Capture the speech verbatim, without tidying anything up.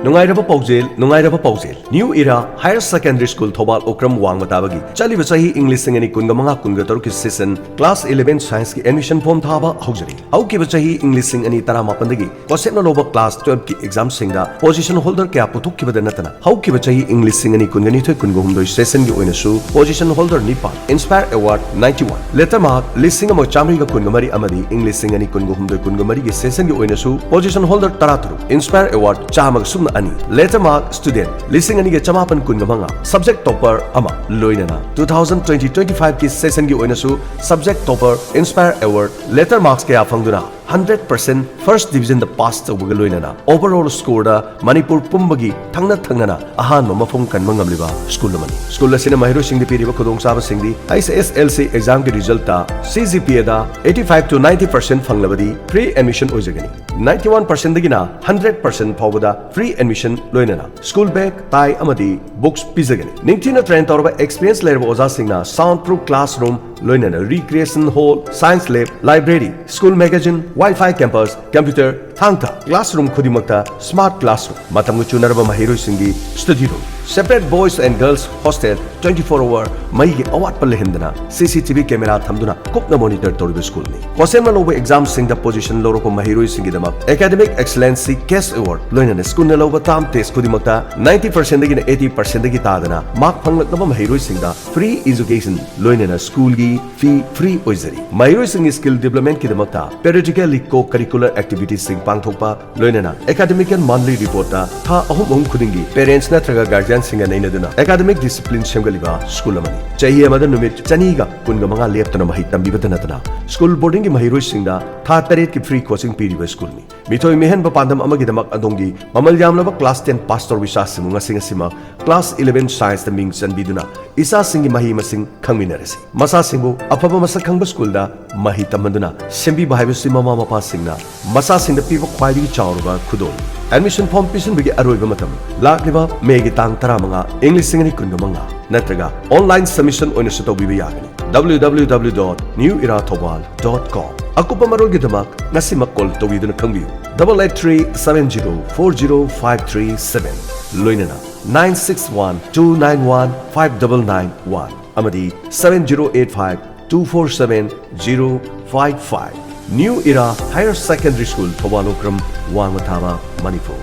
ꯅꯨꯡꯉꯥꯏꯔꯕ ꯄꯥꯎꯖꯦꯜ, ꯅꯨꯡꯉꯥꯏꯔꯕ ꯄꯥꯎꯖꯦꯜ꯫ New Era Higher Secondary School Thoubal ꯎꯈ꯭ꯔꯝ ꯋꯥꯡꯃ ꯇꯥꯕꯒꯤ ꯆꯠꯂꯤꯕ ꯆꯍꯤ ꯏꯪ ꯂꯤꯁꯤꯡ ꯑꯅꯤ ꯀꯨꯟꯒ ꯃꯉꯥ ꯀꯨꯟꯒ ꯇꯔꯨꯛꯀꯤ session class eleven scienceꯀꯤ admission form ꯊꯥꯕ ꯍꯧꯖꯔꯤ꯫ ꯍꯧꯈꯤꯕ ꯆꯍꯤ ꯏꯪ ꯂꯤꯁꯤꯡ ꯑꯅꯤ ꯇꯔꯥꯃꯥꯄꯟꯗꯒꯤ ꯀꯣꯁꯦꯞꯅ ꯂꯧꯕ class twelveꯀꯤ examꯁꯤꯡꯗ position holder ꯀꯌꯥ ꯄꯨꯊꯣꯛꯈꯤꯕꯗ ꯅꯠꯇꯅ, ꯍꯧꯈꯤꯕ ꯆꯍꯤ ꯏꯪ ꯂꯤꯁꯤꯡ ꯑꯅꯤ ꯀꯨꯟꯒ ꯅꯤꯊꯣꯏ ꯀꯨꯟꯒ ꯍꯨꯝꯗꯣꯏ sessionꯒꯤ ꯑꯣꯏꯅꯁꯨ position holder ꯅꯤꯄꯥꯟ, Inspire Award ninety one, letter mark ꯂꯤꯁꯤꯡ ꯑꯃ ꯆꯥꯃꯔꯤꯒ ꯀꯨꯟꯒ ꯃꯔꯤ ꯑꯃꯗꯤ ꯏꯪ ꯂꯤꯁꯤꯡ ꯑꯅꯤ ꯀꯨꯟꯒ ꯍꯨꯝꯗꯣꯏ ꯀꯨꯟꯒ ꯃꯔꯤꯒꯤ sessionꯒꯤ ꯑꯣꯏꯅꯁꯨ position holder ꯇꯔꯥꯇꯔꯨꯛ, Inspire Award ꯆꯥꯝꯃꯒ ꯁꯨꯞꯅ ꯑꯅꯤ, letter mark student ꯂꯤꯁꯤꯡ ꯑꯅꯤꯒ ꯆꯃꯥꯄꯟ ꯀꯨꯟꯒ ꯃꯉꯥ, subject topper ꯑꯃ, ꯂꯣꯏꯅꯅ two thousand twenty twenty fiveꯀꯤ sessionꯒꯤ ꯑꯣꯏꯅꯁꯨ subject topper, Inspire Award, letter marks ꯀꯌꯥ ꯐꯪꯗꯨꯅ hundred percent first divisionꯗ pass ꯇꯧꯕꯒ ꯂꯣꯏꯅꯅ overall scoreꯗ ꯃꯅꯤꯄꯨꯔ ꯄꯨꯝꯕꯒꯤ ꯊꯪꯅ ꯊꯪꯅꯅ ꯑꯍꯥꯟꯕ ꯃꯐꯝ ꯀꯟꯕ ꯉꯝꯂꯤꯕ school ꯑꯃꯅꯤ꯫ School ꯑꯁꯤꯅ ꯃꯍꯩꯔꯣꯏꯁꯤꯡꯗ ꯄꯤꯔꯤꯕ ꯈꯨꯗꯣꯡꯆꯥꯕꯁꯤꯡꯗꯤ H S S L C examꯒꯤ resultꯇ C G P Aꯗ eighty five to ninety percent ꯐꯪꯂꯕꯗꯤ free admission ꯑꯣꯏꯖꯒꯅꯤ꯫ Ninety one percentꯗꯒꯤꯅ hundred percent ꯐꯥꯎꯕꯗ free admission ꯂꯣꯏꯅꯅ school bag, tie ꯑꯃꯗꯤ books ꯄꯤꯖꯒꯅꯤ꯫ ꯅꯤꯡꯊꯤꯅ train ꯇꯧꯔꯕ experience ꯂꯩꯔꯕ ꯑꯣꯖꯥꯁꯤꯡꯅ sound proof classroom ꯂꯣꯏꯅꯅ recreation hall, science lab, library, school magazine, Wi-Fi campus, computer, ꯊꯥꯡ ꯊꯥ classroom ꯈꯨꯗꯤꯡꯃꯛꯇ smart classroom, ꯃꯇꯝꯒ ꯆꯨꯅꯔꯕ ꯃꯍꯩꯔꯣꯏꯁꯤꯡꯒꯤ study room, separate boys and girls hostel, twenty four hour ꯃꯩꯒꯤ ꯑꯋꯥꯠꯄ ꯂꯩꯍꯟꯗꯅ C C T V camera ꯊꯝꯗꯨꯅ ꯀꯨꯞꯅ monitor ꯇꯧꯔꯤꯕ schoolꯅꯤ꯫ ꯀꯣꯁꯦꯞꯅ ꯂꯧꯕ examꯁꯤꯡꯗ position ꯂꯧꯔꯛꯄ ꯃꯍꯩꯔꯣꯏꯁꯤꯡꯒꯤꯗꯃꯛ Academic Excellency Cash Award ꯂꯣꯏꯅꯅ schoolꯅ ꯂꯧꯕ term test ꯈꯨꯗꯤꯡꯃꯛꯇ ninety percentꯗꯒꯤꯅ eighty percentꯗꯒꯤ ꯇꯥꯗꯅ mark ꯐꯪꯂꯛꯂꯕ ꯃꯍꯩꯔꯣꯏꯁꯤꯡꯗ free education ꯂꯣꯏꯅꯅ schoolꯒꯤ fee free ꯑꯣꯏꯖꯔꯤ꯫ ꯃꯍꯩꯔꯣꯏꯁꯤꯡꯒꯤ skill developmentꯀꯤꯗꯃꯛꯇ periodically co-curricular activitiesꯁꯤꯡ ꯄꯥꯡꯊꯣꯛꯄ, ꯂꯣꯏꯅꯅ academic and monthly reportꯇ ꯊꯥ ꯑꯍꯨꯝ ꯑꯍꯨꯝ ꯈꯨꯗꯤꯡꯒꯤ parents ꯅꯠꯇ꯭ꯔꯒ guardianꯁꯤꯡꯒ ꯅꯩꯅꯗꯨꯅ academic discipline ꯁꯦꯝꯒꯠꯂꯤꯕ school ꯑꯃꯅꯤ꯫ ꯆꯍꯤ ꯑꯃꯗ ꯅꯨꯃꯤꯠ ꯆꯅꯤꯒ ꯀꯨꯟꯒ ꯃꯉꯥ ꯂꯦꯞꯇꯅ ꯃꯍꯩ ꯇꯝꯕꯤꯕꯇ ꯅꯠꯇꯅ school boardingꯒꯤ ꯃꯍꯩꯔꯣꯏꯁꯤꯡꯗ ꯊꯥ ꯇꯔꯦꯠꯀꯤ free coaching ꯄꯤꯔꯤꯕ schoolꯅꯤ꯫ ꯃꯤꯊꯣꯏ ꯃꯤꯍꯦꯟꯕ ꯄꯥꯟꯗꯝ ꯑꯃꯒꯤꯗꯃꯛ ꯑꯗꯣꯝꯒꯤ ꯃꯃꯜ ꯌꯥꯝꯂꯕ class ten pass ꯇꯧꯔꯕ ꯏꯆꯥꯁꯤꯡꯕꯨ ꯉꯁꯤ ꯉꯁꯤꯃꯛ class eleven scienceꯇ ꯃꯤꯡ ꯆꯟꯕꯤꯗꯨꯅ ꯏꯆꯥꯁꯤꯡꯒꯤ ꯃꯍꯩ ꯃꯁꯤꯡ ꯈꯪꯃꯤꯟꯅꯔꯁꯤ꯫ ꯃꯆꯥꯁꯤꯡꯕꯨ ꯑꯐꯕ ꯃꯁꯛ ꯈꯪꯕ schoolꯗ ꯃꯍꯩ ꯇꯝꯍꯟꯗꯨꯅ ꯁꯦꯝꯕꯤꯕ ꯍꯥꯏꯕꯁꯤ ꯃꯃꯥ ꯃꯄꯥꯁꯤꯡꯅ ꯃꯆꯥꯁꯤꯡꯗ ꯄꯤꯕ ꯈ꯭ꯋꯥꯏꯗꯒꯤ ꯆꯥꯎꯔꯕ ꯈꯨꯗꯣꯜꯅꯤ꯫ Admission form ꯄꯤꯁꯤꯟꯕꯒꯤ ꯑꯔꯣꯏꯕ ꯃꯇꯝ ꯂꯥꯛꯂꯤꯕ Mayꯒꯤ ꯇꯥꯡ ꯇꯔꯥꯃꯉꯥ, ꯏꯪ ꯂꯤꯁꯤꯡ ꯑꯅꯤ ꯀꯨꯟꯒ ꯃꯉꯥ, ꯅꯠꯇ꯭ꯔꯒ online submission ꯑꯣꯏꯅꯁꯨ ꯇꯧꯕꯤꯕ ꯌꯥꯒꯅꯤ꯫ W W W dot new era thoubal dot com꯫ ꯑꯀꯨꯞꯄ ꯃꯔꯣꯜꯒꯤꯗꯃꯛ ꯉꯁꯤꯃꯛ call ꯇꯧꯕꯤꯗꯨꯅ ꯈꯪꯕꯤꯌꯨ, double eight three seven zero four zero five three seven, ꯂꯣꯏꯅꯅ nine six one two nine one five double nine one ꯑꯃꯗꯤ seven zero eight five two four seven zero five five꯫ New Era Higher Secondary School, Thoubal Okram, ꯋꯥꯡꯃ ꯊꯥꯕ, ꯃꯅꯤꯄꯨꯔ꯫